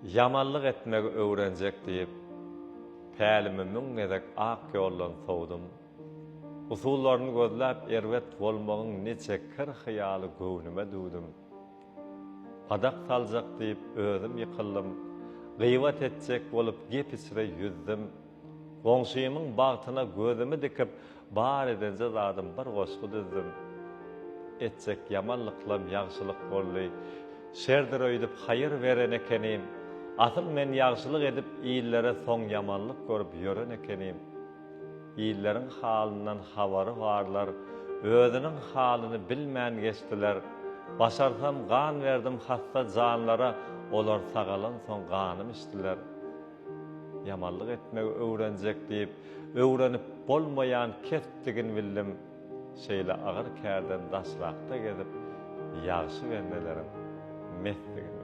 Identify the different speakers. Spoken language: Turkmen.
Speaker 1: Ýamanlyk etmegi öwrenjek diýip, pälimi müň gezek ak ýoldan sowdum. Usullaryny gözläp erbet bolmagyň niçe kir hyýaly göwnüme düwdüm. Padak saljak diýip özüm ýykyldym, gybat etjek bolup gep içre ýüzdüm. Goňşymyň bagtyna gözümi dikip, bar edenje zadym bir goşgy düzdüm. Etjek ýamanlyklam ýagşylyk boldy. Şerdir öýdüp haýyr beren ekenim. Asyl men ýagşylyk edip illere soň ýamanlyk görüp ýören ekenim. Illeriň halyndan habary barlar, özüniň halyny bilmän geçdiler. Başarsam gan berdim hassa janlara, olar sagalansoň ganym içdiler. Ýamanlyk etmegi öwrenjek diýip, öwrenip bolmaýan kespdigini bildim. Şeýle agyr kärden daşrakda gezip, ýagşy bendeleriň mesdigini bildim.